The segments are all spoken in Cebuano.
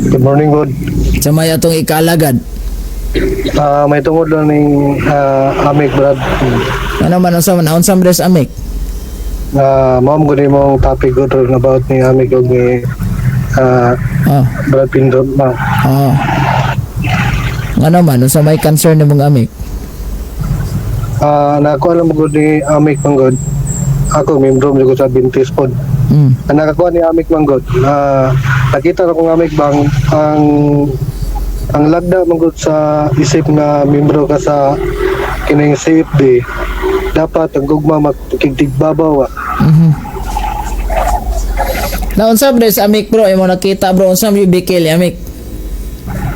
Good morning, God. Sa may atong ikalagad. May tungod lang ning Amik, Brad. Ano man, unsa man, unsa man res Amik? Mao mo gud imong topic gud ron about ni Amik ug ni Brad Pindot na. Oh. Ano man, unsa may concern nimong Amik? Nakakuha lang mo gud ni Amik man gud. Ako membro mo sa Adventist pod. Ang nakakuha ni Amik man gud. Nakita na kong Amik bang ang lagda man gud sa isip nga membro ka sa kining CFD, dapat ang gugma magkigtigbabaw ah. Na unsa res Amik, bro, imo nakita, bro, unsa may bikil Amik?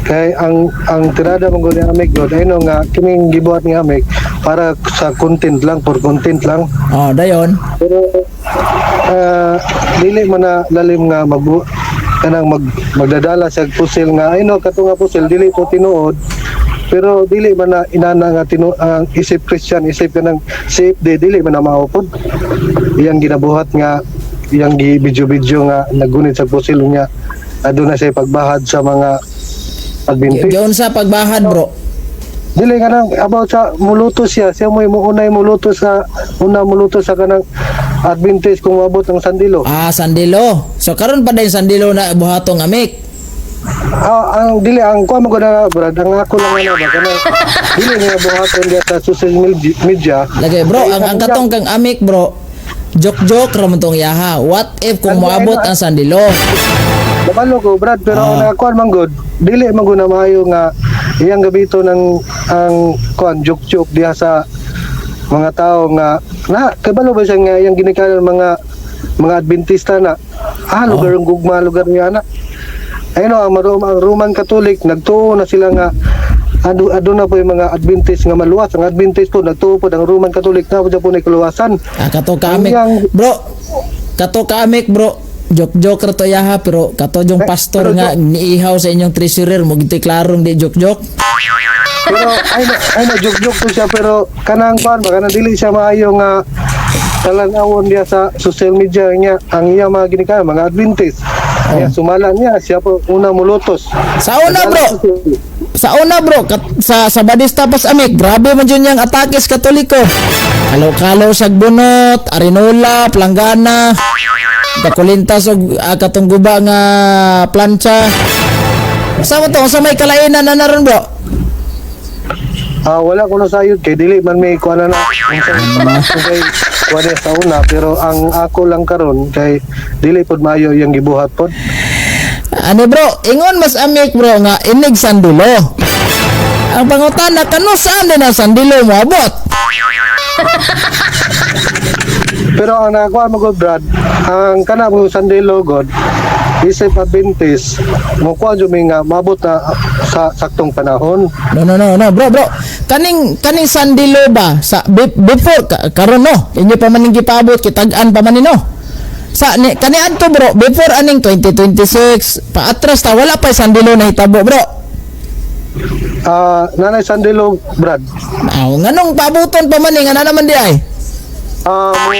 Kay ang tirada man gud ni Amik gud ay no nga kining gibuhat ni Amik para sa content lang, for content lang. Oh, dayon. Pero dili man na lalim nga mag kanang magdadala sa pusil nga ay no kato nga pusil dili to tinuod. Pero dili man na inana nga ang isip Christian, isip kanang CFD, dili man na mao pod. Iyang ginabuhat nga iyang gi video-video nga naggunit sa pusil niya, aduna siya pagbahad sa mga Adventist. Giunsa pagbahad, bro? Dili ka nang about sa muluto siya, siya mo muunay muluto sa una muluto sa kanang Adventist kung maabot ang sandilo. Ah, sandilo. So karon pa dayon sandilo na buhatong Amik. Ah, ang dili ang kuha mo ko na, Brad, ang ako lang ano ba kanang dili niya buhaton diya sa social media. Lagi, bro, ang katong kang Amik, bro. Joke-joke ra man tong yaha. What if kung moabot ang sandilo? Kabalo ko, Brad, pero ang nakakuan man gud, dili man gud na maayo nga iyang gabito ng ang kuan joke-joke diha sa mga tao nga na kabalo ba siya nga iyang ginikanan mga Adventista na lugar ng gugma, lugar niya na. Ayun no, ang Roman Catholic nagtuo na sila nga aduna po yung mga Adventist nga maluwas. Ang Adventist po nagtuo po ang Roman Catholic na po siya po na kaluwasan. Ah, kato ka Amik. Bro, kato ka Amik, bro. Joke-joke ra to yaha, pero kato yung pastor pero nga niihaw sa inyong treasurer mo giklarong di joke-joke. Pero ay na joke-joke po siya, pero kanang kuan ba kanang dili siya maayo nga talan-awon niya sa social media niya ang iya mga ginikanan mga Adventist. Niya sumala niya siya po una mulutos. Sa una, bro. Sa una, bro, sa Badista pas Amik, grabe man yun yung atake sa Katoliko. Kalaw-kalaw sa bunot, arinola, planggana, kakulintas og katong guba nga plancha. Sa mo to, sa may kalainan na naron, bro? Wala ko na sayod kay dili man may kuan na kay kuan niya sa una, pero ang ako lang karon kay dili pod maayo iyang gibuhat pod. Ano, bro, ingon mas Amik, bro, nga inig sandilo. Ang pangutana, kano saan din ang sandilo moabot? Pero ang nakakuha mo god, Brad, ang kana mo sandilo god, isip Adventist, mo kuha jud mi nga mabot na sa saktong panahon. No, no, no, no, bro, bro. Kaning sandilo ba sa before karon no, inyo pa man ning gipabot, kitag-an pa man nino. Sa ni kani adto, bro, before aning 2026, paatras ta, wala pa sandilo na hitabo, bro? Nanay sandilo, Brad. Aw, nganong pabuton pa man ni nga na naman di ay? Mo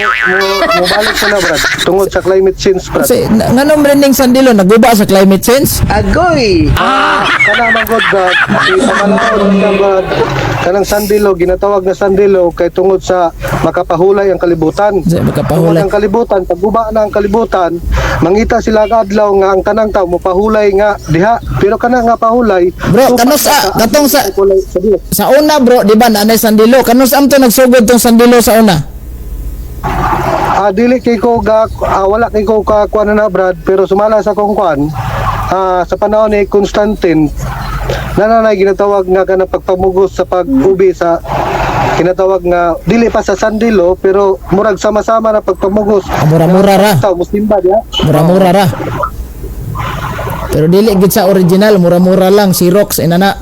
balik ko na, Brad, tungod sa climate change, Brad. Kasi nganong ning sandilo naguba sa climate change? Agoy! Kana man god, Brad, si pamalaod ka, Brad. Kanang sandilo ginatawag na sandilo kay tungod sa makapahulay ang kalibutan. Sa makapahulay. Tungod ang kalibutan, pag guba na ang kalibutan, mangita sila kadlaw nga ang tanang tao mopahulay nga diha. Pero kana nga pahulay, Bro, supak kano katong pahulay sa Dios. Sa una, bro, di ba nanay sandilo? Kano sa amto nagsugod tong sandilo sa una? Dili kay ko ga, wala kay ko ka kuan na, Brad, pero sumala sa kong kuan, sa panahon ni Constantine nananay ginatawag nga kanang pagpamugos sa pag-ubi sa kinatawag nga dili pa sa sandilo pero murag sama-sama na pagpamugos. Ah, mura-mura ra. Tao musimba diha. Mura-mura ra. Pero dili gid sa original, mura-mura lang Xerox inana.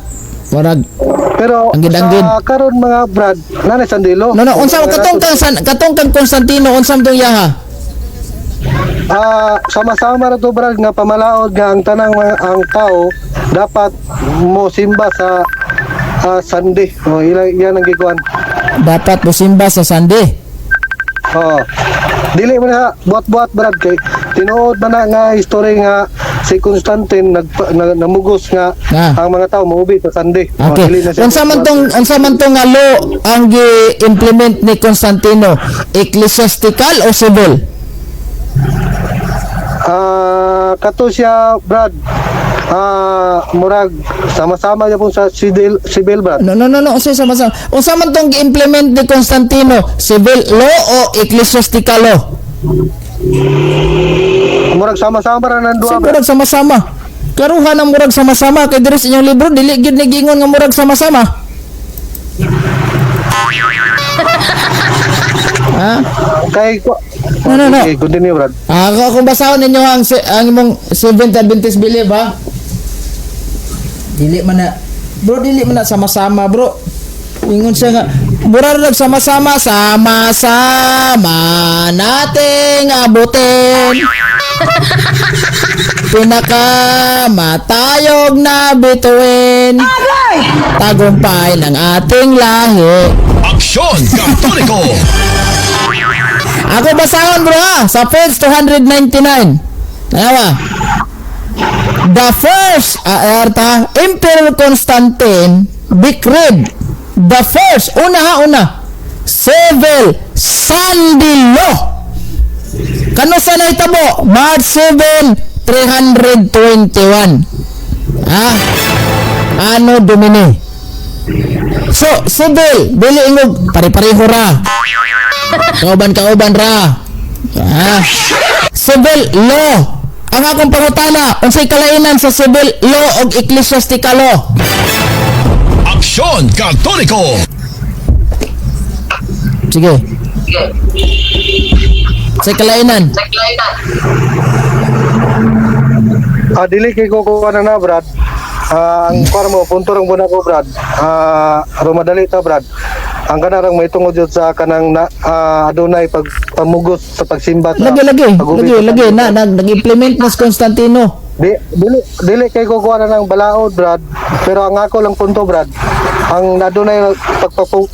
Murag Pero Anggid-anggid. sa karon mga Brad, nanay sandilo. No, unsa katong kang Constantino, unsa man tong yaha? Sama-sama ra to, Brad, nga pamalaod nga ang tanang ang tao dapat mo simba sa Sunday. Oh, ila yan ang gikuan. Dapat mosimba sa Sunday. Oh. Dili man na buhat-buhat, Brad, kay tinuod man na nga history nga si Constantine namugos nga ang mga tao maubi sa Sunday. Oh, Okay. dili na siya. Unsa man tong nga law ang gi-implement ni Constantino? Ecclesiastical o civil? Kato siya, Brad. Murag sama-sama niya po sa civil, Brad. No, no, no, no. Unsa sama-sama? Unsa man tong gi-implement ni Constantino? Civil law o ecclesiastical law? Murag sama-sama ra nang duha, Sa Brad. murag sama-sama. Karuhan ang murag sama-sama kay diri sa inyong libro dili gyud ni giingon nga murag sama-sama. Ha? Kay No, no, no. Okay, continue, Brad. Kung basahon ninyo ang imong Seventh Adventist Belief, ha? Dili man na, bro, dili man na sama-sama, bro. Ingon siya nga, mura ra sama-sama, sama-sama nating abutin. Pinaka matayog na bituin. Tagumpay ng ating lahi. Aksyon Katoliko! Ako basahon, bro, ha, sa page 299. Tanawa. The first, arta, Emperor Constantine decreed the first, una ha, una, civil Sunday law. Kano sa nahitabo? March 7, 321. Ha? Ano Domini? So, civil, dili ingog, pare-pareho ra. Kauban-kauban ra. Ah. Civil law. Ang akong pangutana, unsay kalainan sa civil law og ecclesiastical law? Aksyon Katoliko! Sige. Unsay kalainan? Dili kay ko kuha na na, Brad. Ang kuha mo, punto rang muna ko, Brad. Aron madali ta, Brad. Ang kanarang may tungod jud sa kanang na, adunay pagpamugos sa pagsimba sa Lagi lagi, pag-ubi lagi sa lagi Sunday. na nag-implement na si Constantino. Dili kay ko kuha na ng balaod, Brad. Pero ang ako lang punto, Brad. Ang adunay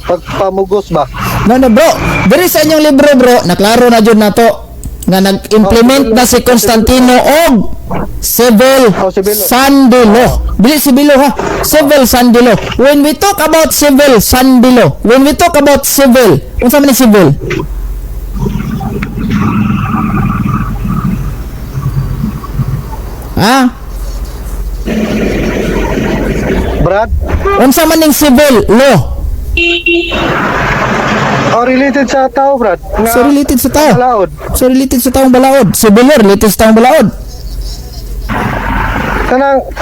pagpamugos ba? No, no, bro. Diri sa inyong libro, bro, naklaro na jud nato nga nag-implement na si Constantino og civil Oh, civil law. Sunday law. Dili civil law ha. Civil Sunday law. When we talk about civil Sunday law, when we talk about civil, unsa man ni civil? Ha? Brad? Unsa man ning civil law? Oh, related sa tao, Brad. Nga, So related sa tao. Balaod. So related sa taong balaod. Civil law related sa taong balaod.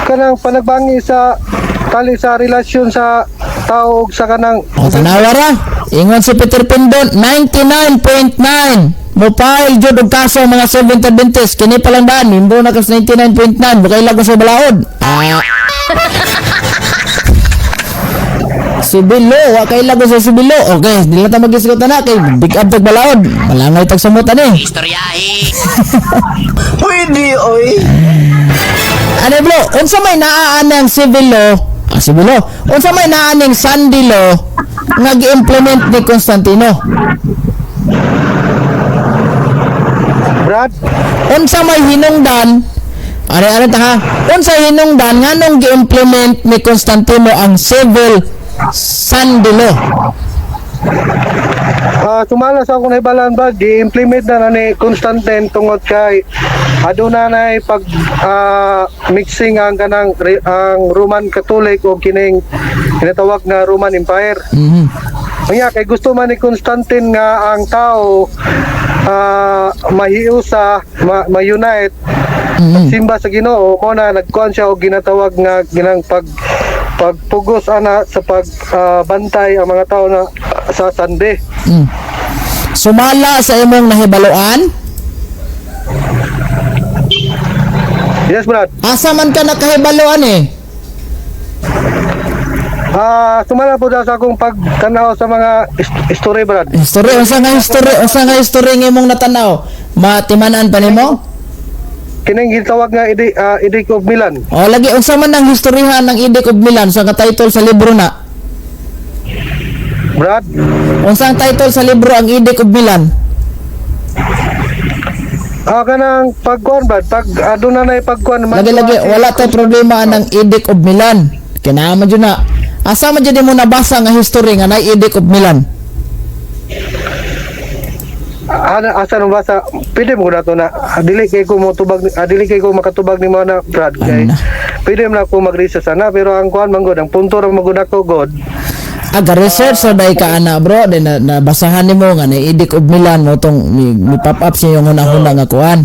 Kanang panagbangi sa tali sa relasyon sa tao ug sa kanang O, tanawa ra. Ingon si Peter Pindon, 99.9. Mupile jud og kaso ang mga Seventh Adventist. Kini pa lang daan, mimbo na kas 99.9. Bukay lang ko sa balaod. Ah. Sibilo, wa kay lago sa sibilo. Okay, di lang ta magisgot na kay big up tag balaod. Malangay tag samot ani. Istoryahe. Pwede, oy. Ano bro, unsa may naa anang civil law? Civil law. Unsa may naa ning Sunday law nga gi-implement ni Constantino? Brad, Unsa may hinungdan? Are are ta ha. Unsa hinungdan nganong gi-implement ni Constantino ang civil Sunday law? Sumala sa akong nahibalan ba, gi-implement na na ni Constantine tungod kay aduna na pag mixing ang kanang ang Roman Catholic o kining tinatawag nga Roman Empire. Kaya kay gusto man ni Constantine nga ang tao mahiusa, ma-unite, simba sa Ginoo, mo na nagkuan siya og ginatawag nga ginang pagpugos ana sa pagbantay ang mga tao na sa Sunday. Sumala sa imong nahibaluan? Yes, Brad. Asa man ka nakahibaluan eh? Sumala po daw sa akong pagtanaw sa mga story, Brad. History, unsa nga history nga imong natanaw? Matiman-an pa nimo? Kining gitawag nga Edict of Milan. O lagi unsa man ang historihan ng Edict of Milan sa nga title sa libro na? Brad, Unsa ang title sa libro ang Edict of Milan? Ah, kanang pagkuan, Brad, pag aduna na pagkuan man. Lagi lagi wala tay problema anang Edict of Milan. Kinama jud na. Asa man jud mo nabasa nga history nga nay Edict of Milan? Ana asa nung basa, pwede mo na to na dili kay ko mo tubag, dili kay ko makatubag nimo na, Brad, kay Ana. pwede mo na ako mag-research ana, pero ang kuan man gud, ang punto ra man gud ako god. Aga research sa day ka ana, bro, then na, nabasahan nimo nga nay Edict of Milan mo tong mi pop up sa iyong hunahuna nga kuan.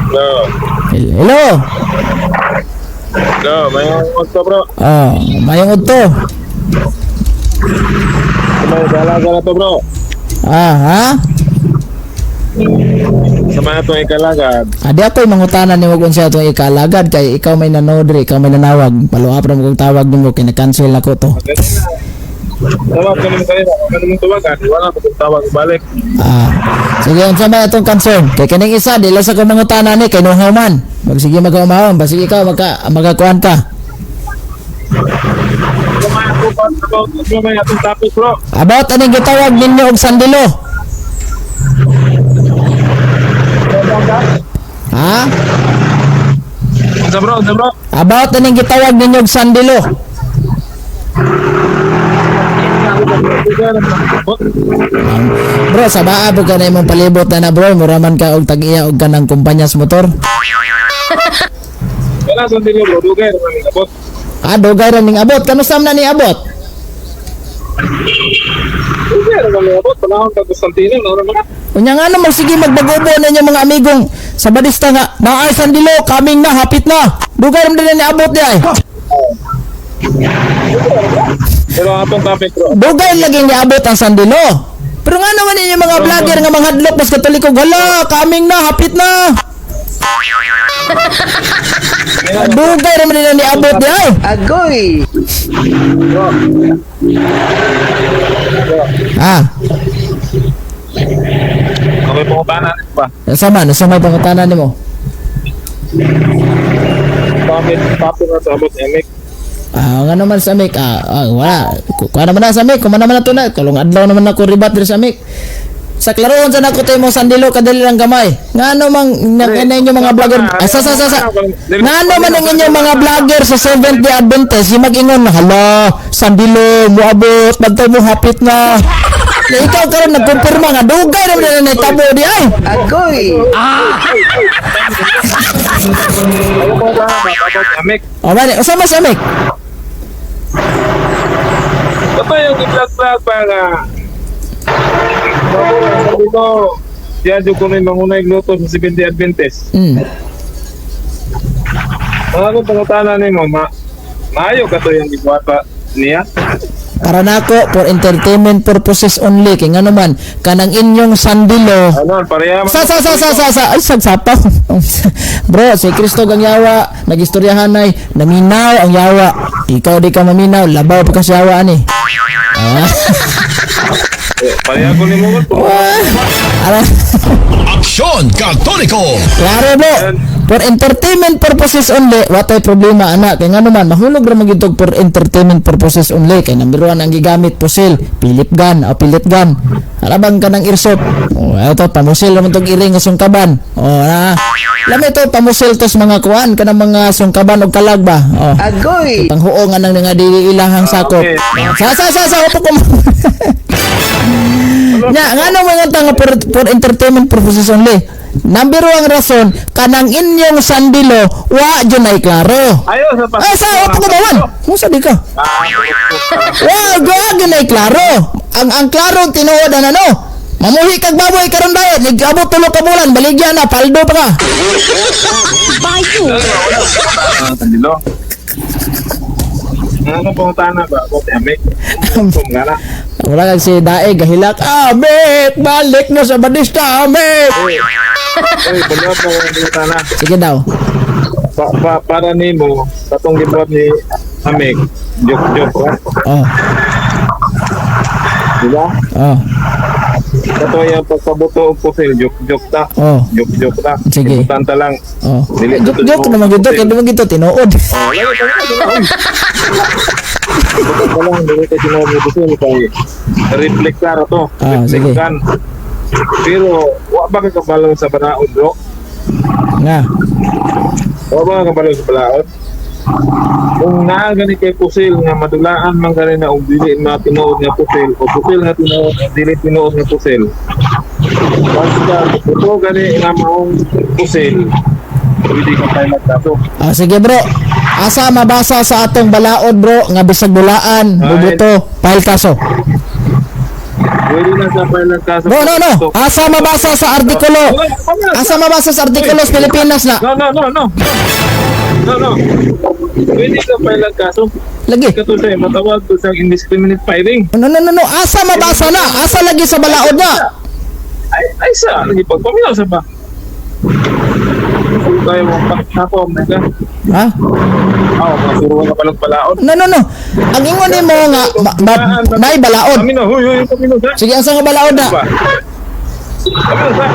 No, Hello. no, may to, bro. Oh, mayong udto. May galaga na to, bro. Ah, ha? Sa mga itong ikalagad. Adi ako'y mangutana nimo kung siya atong ikalagad kay ikaw may nanodri, ikaw may nanawag. Paluap ra mo kung tawag nimo kay na-cancel ako to. Tawag ka naman kanina. Ano mong tawagan? Wala ko kung tawag balik. Ah. Sige, unsa may atong concern? Kay kaning isa di lang sa kong mangutana ni kay nuhaw man. Magsige magaumaon, basige ikaw magakuan ka. Ano may atong about, ano may atong topic, bro? About aning gitawag ninyo og sandilo? Ha? Unsa, bro? Unsa, bro? About aning gitawag ninyo og sandilo? Bro, sa baa po ka na imong palibot na na, bro, mura man ka og tag-iya og kanang kumpanya sa motor. Wala sa dilo, bro. Dugay naman yung abot. Ah, dugay ra ning abot. Kanusam na ni abot? Dugay naman yung abot. Panahon ka Constantino. Naura mga. Unya nga naman, sige magbagobo na inyong mga amigong sa badista nga, naay sandilo, kaming na, hapit na. Dugay ra man din ni abot di ay. Pero ang atong topic, bro. Dugay lagi ni abot ang sandilo. Pero nga naman inyong mga vlogger nga mga hadlok mas katoliko, hala, kaming na, hapit na. Dugay ra man din ni abot di ay. Agoy! Ah, Okay, pangutana ba? sama, nasa may pangutana nimo. Topic, topic na sa abot, Emek. Ah, nga naman sa mic, wala. Kuha naman na sa mic, kuma naman na to na. Kalong adlaw naman ako ribat diri sa mic. Sa klaroon sa nako mo sandilo kadali lang gamay. Nga ano mang na, na inyo mga vlogger ah, sa sa sa sa. Nga ano man ang inyong mga vlogger sa Seventh Day Adventist yung mag-ingon na hala sandilo moabot bantay mo hapit na. Na ikaw karon nagkumpirma nga dugay naman na naitabo di ay. Agoy! Ano pangutana ba? About Emek. O mani, usa man sa mic. Ito yung i-vlog-vlog pa nga. Sabi ko, siya dyan ko na yung mangunay luto sa Seventh-day Adventist. Mga kung pangutana ni mo, maayo ka to yung gibuhat pa niya? Para nako for entertainment purposes only kay ngano man kanang inyong sandilo. Ano, pareha man. Sa sa sa sa sa sa ay sagsapaw. Bro, si Kristo gang yawa, nagistoryahan ay naminaw ang yawa. Ikaw di ka maminaw, labaw pa ka sa yawa ani. Ah. Pareha ko ni mo. Ara, Aksyon Katoliko! klaro bro. For entertainment purposes only, watay problema ana kay ngano man mahulog ra man gyud tog for entertainment purposes only kay number one ang gigamit pusil, Philip gun o pilit gun. Arabang kanang airsoft. Oh, eto pamusil ra man tog iring nga sungkaban. Oh, na. Lami to pamusil tos mga kuan kanang mga sungkaban og kalag ba. Oh. Agoy! Panghuong anang nga dili ilahang sakop. Okay. Sa sa sa sa upo ko. Nya ngano mo nga nga for entertainment purposes only. Number one rason kanang inyong sandilo wa jud ay klaro. Ayaw sa pas. Ay sa upo ko bawan. Kung di ka? Wa wa jud ay klaro. Ang klaro tinuod ang ano. Mamuhi kag baboy karon dayot, nigabot tulo ka bulan, baligya na paldo pa ka. Sandilo. Ano pangutana ba? About Emek? Kung nga na. Wala kag si Dae gahilak. Amik, balik na sa Badista, amik. Uy, wala pa akong pangutana. Sige daw. Para nimo, katong gibuhat ni Amek, joke-joke ra. Oh, Di ba? oh, Kato yung pagpabuto og pusil, joke-joke ta. oh, Joke-joke ta. Sige. Ibutan ta lang. oh. Dili Joke, joke naman gito, kaya naman gito, tinuod. Oh, lagi ta na. Wala lang, dili kay tinuod nga pusil kay reflect ra to. Ah, sige. Reflect gun. Pero wa ba ka kabalo sa balaod, bro? Nga. Wa ba ka kabalo sa balaod? Kung naa gani kay pusil nga madulaan man gani na og dili ma tinuod nga pusil o pusil nga tinuod o dili tinuod nga pusil. Basta ito gani nga maong pusil, pwede ka tayo magkaso. Ah, sige, bro. Asa mabasa sa atong balaod, bro, nga bisag dulaan, Ay. bubuto, file kaso? Pwede na sa file kaso. No, no, no. Asa mabasa sa artikulo? Asa mabasa sa artikulo sa Pilipinas na? No, no, no, no. No, no. Pwede ka file kaso. Lagi. Kato siya, matawag to sa indiscriminate firing. No, no, no, no. Asa mabasa na? Asa lagi sa balaod na? Ay, ay sa, lagi pagpaminaw sa ba? Kung tayo mong pakako, mega. Ha? Ah, masuruan ka palang palaod. No, no, no. Ang ingon nimo nga naay balaod. Paminaw, huy, huy, paminaw sa. Sige, asa nga balaod na? Ba? Paminaw sa.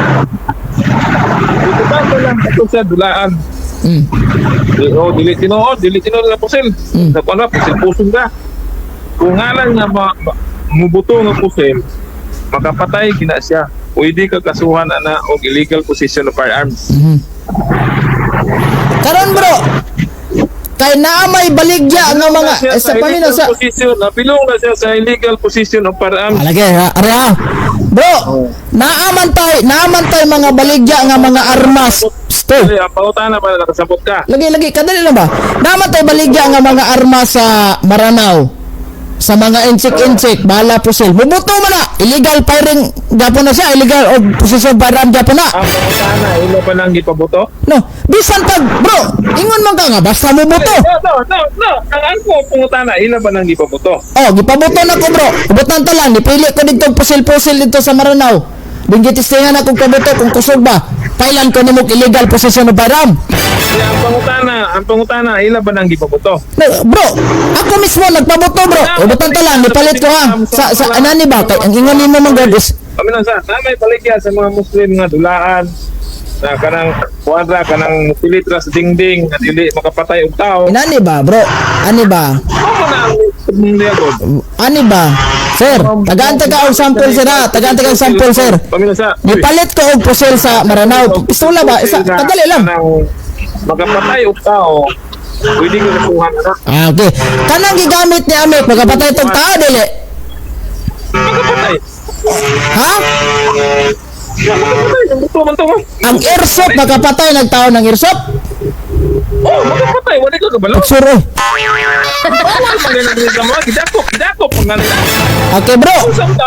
Dito ba ito lang ito sa dulaan? Oh, dili tinuod na pusil. Sa kuno, pusil pusong ka. Kung nga lang nga mubuto nga pusil, makapatay gina siya. Pwede ka kasuhan ana og illegal possession of firearms. Karon, bro, kay naa may baligya nga mga Siya eh, sa paminaw illegal sa position, napilong na siya sa illegal possession of firearms. Alagay ha, are ha. Bro, naaman tay mga baligya nga mga armas. Stop. Dili, ang pangutana ba nakasabot ka? Lagi lagi kadali lang ba? Naaman tay baligya nga mga armas sa Maranao. Sa mga insik-insik, bala pusil. Bubuto man na. Illegal firing gapon na siya, illegal o possession of firearm gapon na. Ang pangutana, ilo pa nang gipabuto? No, bisan pag bro, ingon man ka nga basta mubuto. No, no, no, no. Ang ang pangutana, ilo pa nang gipabuto? Oh, gipabuto na ko, bro. Ubutan ta lang, nipili ko dito pusil-pusil dito sa Maranao. Binggitistingan akong kabuto kung kusog ba. Pailan ko nimo illegal possession of firearm. Kaya ang pangutana, ila ba nang gipabuto? No, bro, ako mismo nagpabuto, bro. Ubutan ta lang, nipalit ko ha. Sa anani ba kay ang ingon nimo man god is Kami lang sa, na may baligya sa mga Muslim nga dulaan na kanang kuadra, kanang pilitra sa dingding nga dili makapatay og tao. Inani ba, bro? Ani ba? Mao na ang niya god. Ani ba? Sir, tagaan taga og sample, sir ha. Tagaan taga og sample, sir. Kami lang sa. Nipalit ko og pusil sa Maranao. Pistola ba? Isa, kadali lang. Kanang makapatay og tao. Pwede ko kasuhan na. Ah, okay. Kanang gigamit ni Amik, magapatay tog tao dili? Makapatay. Ha? Makapatay. Buto man to. Ang airsoft makapatay nagtao ng airsoft? Oh, makapatay. Wala ka kabalo. Sure. Bawal man din ang sa mga gidakop, gidakop ang nila. Okay, bro.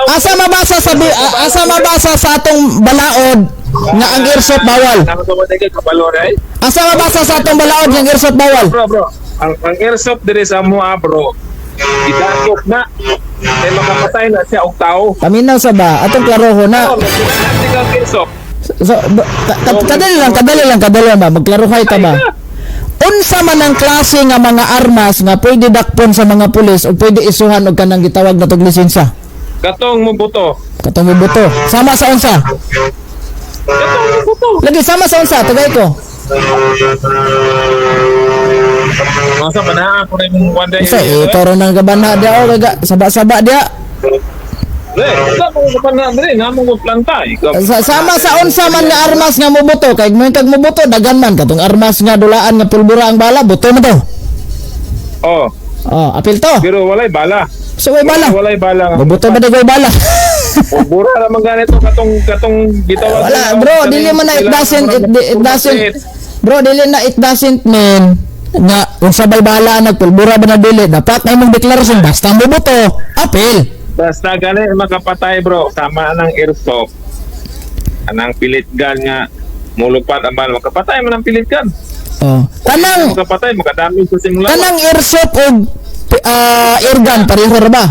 Asa mabasa sa atong balaod nga ang airsoft bawal? Nakakawala ka kabalo ray. Asa mabasa sa atong balaod nga ang airsoft bawal? Bro, bro. Ang airsoft dire sa mua, bro. Gidakop na. Kay makapatay na siya og tao. Paminaw sa ba? Atong klaroho na. Oh, nagsinaan ka ang airsoft. So, kadali lang, kadali lang, kadali lang ba? Magklarohay ta ba? Unsa man ang klase nga mga armas nga pwede dakpon sa mga pulis o pwede isuhan og kanang gitawag na tog lisensya? Katong mubuto. Katong buto. Sama sa unsa? Katong mubuto. Lagi sama sa unsa, tagay ko. Masa pa na ako na yung one day. Unsa eh toro nang gabana dia o gaga saba-saba dia. Eh, sa mo ka na dire, nga mo ko planta. Ikaw. Sama sa unsa man nga armas nga mubuto kay mo kag mubuto dagan man katong armas nga dulaan nga pulbura ang bala, buto mo to. Oh, Oh, apil to. pero walay bala. So way bala. Walay bala. Mubuto ba day bala? O bura ra man ganito katong katong gitawag. Wala, bro, dili man na it doesn't bro, dili na it doesn't mean nga kung sabay bala nagpulbura ba na dili dapat na imong deklarasyon basta mubuto apil. Basta gani makapatay, bro, sama ng airsoft. Anang pilit gun nga mulupad ang bala, makapatay man ang pilit gun. Oh, kanang Makapatay, makadami sa simula. kanang airsoft og air gun pareho ra ba?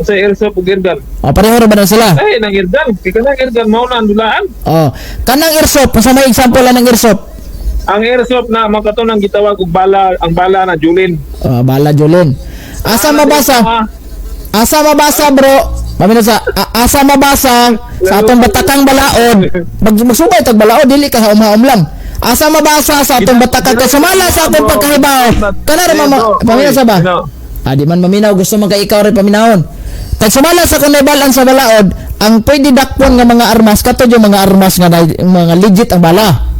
Sa airsoft ug air gun. Oh, pareho ra ba na sila? Ay, nang air gun, kay kanang air gun mao na ang dulaan. Oh, kanang airsoft, unsa may example lang ng airsoft? Ang airsoft na makato nang gitawag og bala, ang bala na Julin. Oh, bala Julin. Asa mabasa? Asa mabasa, bro? Mami sa asa mabasa sa atong batakang balaod. Magsubay tag balaod dili ka haom-haom lang. Asa mabasa sa atong batakag kay sumala sa atong pagkahibaw? Kana ra mama paminaw sa ba? Ah, di man maminaw, gusto man kay ikaw rin paminawon. Kay sumala sa kung naibalan sa balaod, ang pwede dakpon nga mga armas kato yung mga armas nga mga legit ang bala.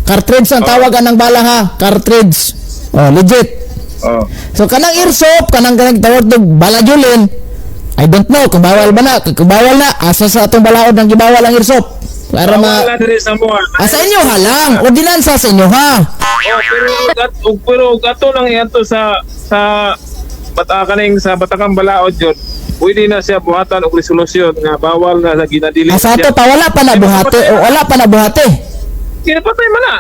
Cartridge ang tawagan ng bala ha, cartridge. Oh, legit. Oh. So kanang airsoft, kanang kanang tawag og bala julin. I don't know kung bawal ba na, kung bawal na asa sa atong balaod ang gibawal ang airsoft. Para ma Wala diri sa mo. Ah, sa inyo ha lang, ordinansa sa inyo ha. Oh, pero gat ug pero ato lang ianto sa Batakaning sa Batakang Balaod yun. Pwede na siya buhatan og resolusyon nga bawal na sa ginadili. Ah, sa ato pa wala pa na buhati, o wala pa na buhati. Kinapatay man na.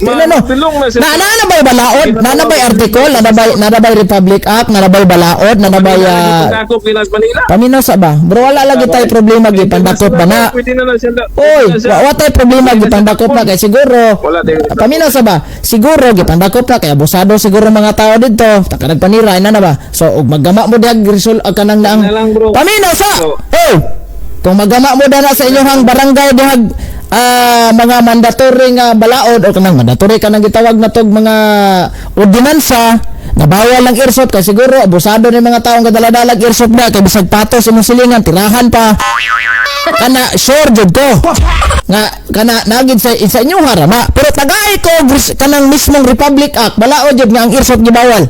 No, no. Bilong na siya. Na na ba'y balaod? Na ba'y article? Na ba'y Republic Act? Na ba'y balaod? Na ba'y Dakop gilas Manila. Paminaw sa ba? Bro, wala lagi tayo problema gipandakop ba na? Pwede na na siya. Oy, wa tayo problema gipandakop na kay siguro. Wala din. Paminaw sa ba? Siguro gipandakop na kay abusado siguro mga tao dito. Taka nagpanira ina na ba? So ug maggama mo diag resol kanang naang. Na lang, bro. Paminaw sa. So- Oh. Kung magama mo dana sa inyong barangay dihag mga mandatory nga balaod o kanang mandatory kanang gitawag na tog mga ordinansa na bawal ang airsoft kay siguro abusado ni mga taong kadaladalag airsoft na kay bisag patos imong silingan tirahan pa kana, sure jud ko nga kana nagid sa inyo harama, pero tagay ko og kanang mismong Republic Act, balaod jud nga ang airsoft gibawal.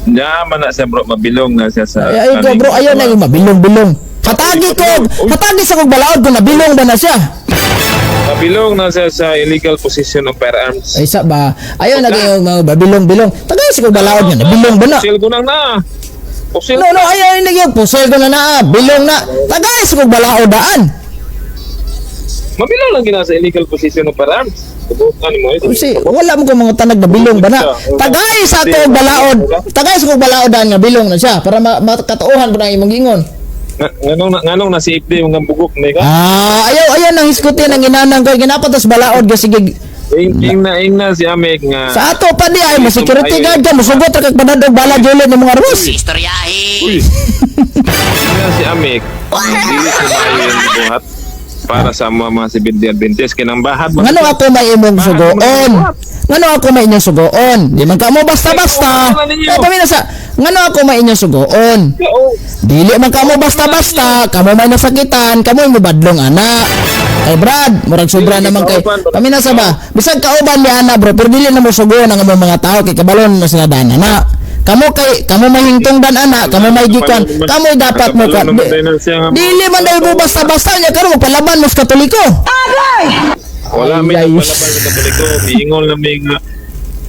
Ya man na siya, bro, mabilong na siya sa Ay, ay go, bro, ayaw na yung mabilong-bilong. Hatagi ko, hatagi sa kog balaod ko nabilong ba na siya. Mabilong na siya sa illegal possession of firearms. Ay sa ba? Ayaw na yung mga babilong-bilong. Tagay sa kog balaod nga nabilong ba na? Pusil ko nang na. Pusil. No, ayaw na yung pusel ko na na, bilong na. Tagay sa kog balaod daan. Mabilong lang gina sa illegal possession of firearms. Tubukan mo. Eh. Kasi wala mo ko mga tanag na bilong ba na. Tagay sa kog balaod. Tagay sa kog balaod daan nga bilong na siya para makatuohan po na imong gingon. Nganong na si Ifde yung bugok na ka? Ah, ayaw ayaw nang hisgutin ang inanang ko ginapatas balaod kasi sige. Ing na si Amek nga. Sa ato pa di ay mo security guard ka musugot ra kag padadog bala julid ng mga armas. Uy. Ing na si Amek. Dili ko maayo yung buhat para sa mga Seventh Adventist kinang bahad man. Ngano ako may imong sugoon? Ngano ako may inyong sugoon? Di man ka mo basta-basta. Eh, pamina sa ngano ako may inyong sugoon? Oo. Dili man ka mo basta-basta, kamo may nasakitan, kamo mo badlong ana. Kay Brad, murag sobra naman kay. Pamina sa ba? Bisag kauban ni ana bro, pero dili na mo sugoon ang among mga tao kay kabalon na sila daan ana. Kamo kay kamo mahingtong dan ana, kamo may gikan, kamo dapat mo kan. Dili man dahil mo basta-basta nya karon palaban mo sa Katoliko. Wala may Ay, ay. palaban sa Katoliko. Miingol na may nga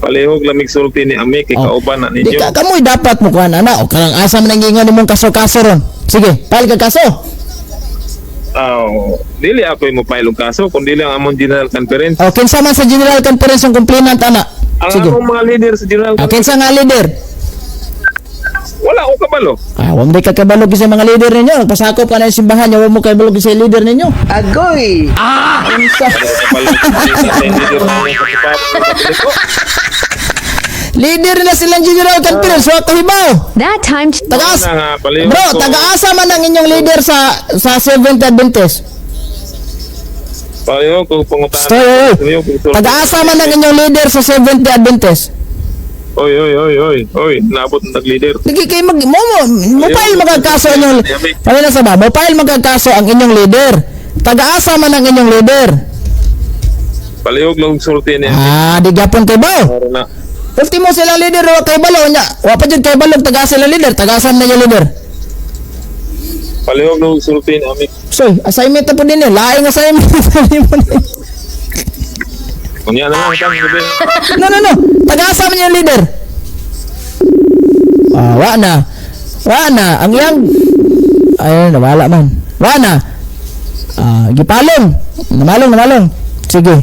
palihog lamig sulti ni Amek kay Oh. kauban na Di ninyo. ka kamoy dapat mo kuan ana o kanang asa man ang ingon nimong kaso-kaso ron. Sige, file ka kaso. Aw, dili ako mo file og kaso kun dili ang among general conference. O kinsa man sa General Conference ang complainant ana. Ang Sige. akong mga leader sa general O kinsa nga leader? Wala ko kabalo. Ah, wa mo ka kabalo sa mga leader ninyo. Nagpasakop ka na yung simbahan niya, wa mo kabalo sa leader ninyo. Agoy! Unsa? Kabalo sa leader ng Katoliko. Leader na silang General Conference, wa kahibaw. That time Taga Wala nga, palihog Bro, ko. taga-asa man ang inyong leader sa Seventh Adventist. Palihog ko pangutana. Stoy, oy, oy. Palihog ko sulti. Taga-asa man ang inyong leader sa Seventh Adventist. Oy, oy, oy, oy, oy, naabot ng tag-leader. Sige kay mag mo file magkakaso ang inyong Pamina sa ba? Mo file magkakaso ang inyong leader. Taga-asa man ang inyong leader. Palihog lang sulti niya. Ah, di gapon kay bao. Para na. Ultimo silang leader wa kay balo nya. Wa pa jud kay balog taga-asa silang leader, taga-asa man inyong leader. Palihog lang sulti ni Amik. Soy, assignment na po din yun. Laing assignment na po din. Kunya na lang kang gabi. No. Taga-asa man yung leader. Ah, wa na. Wa na. Ang iyang ayun, nawala man. Wa na. Ah, gipalong. Namalong, namalong. Sige.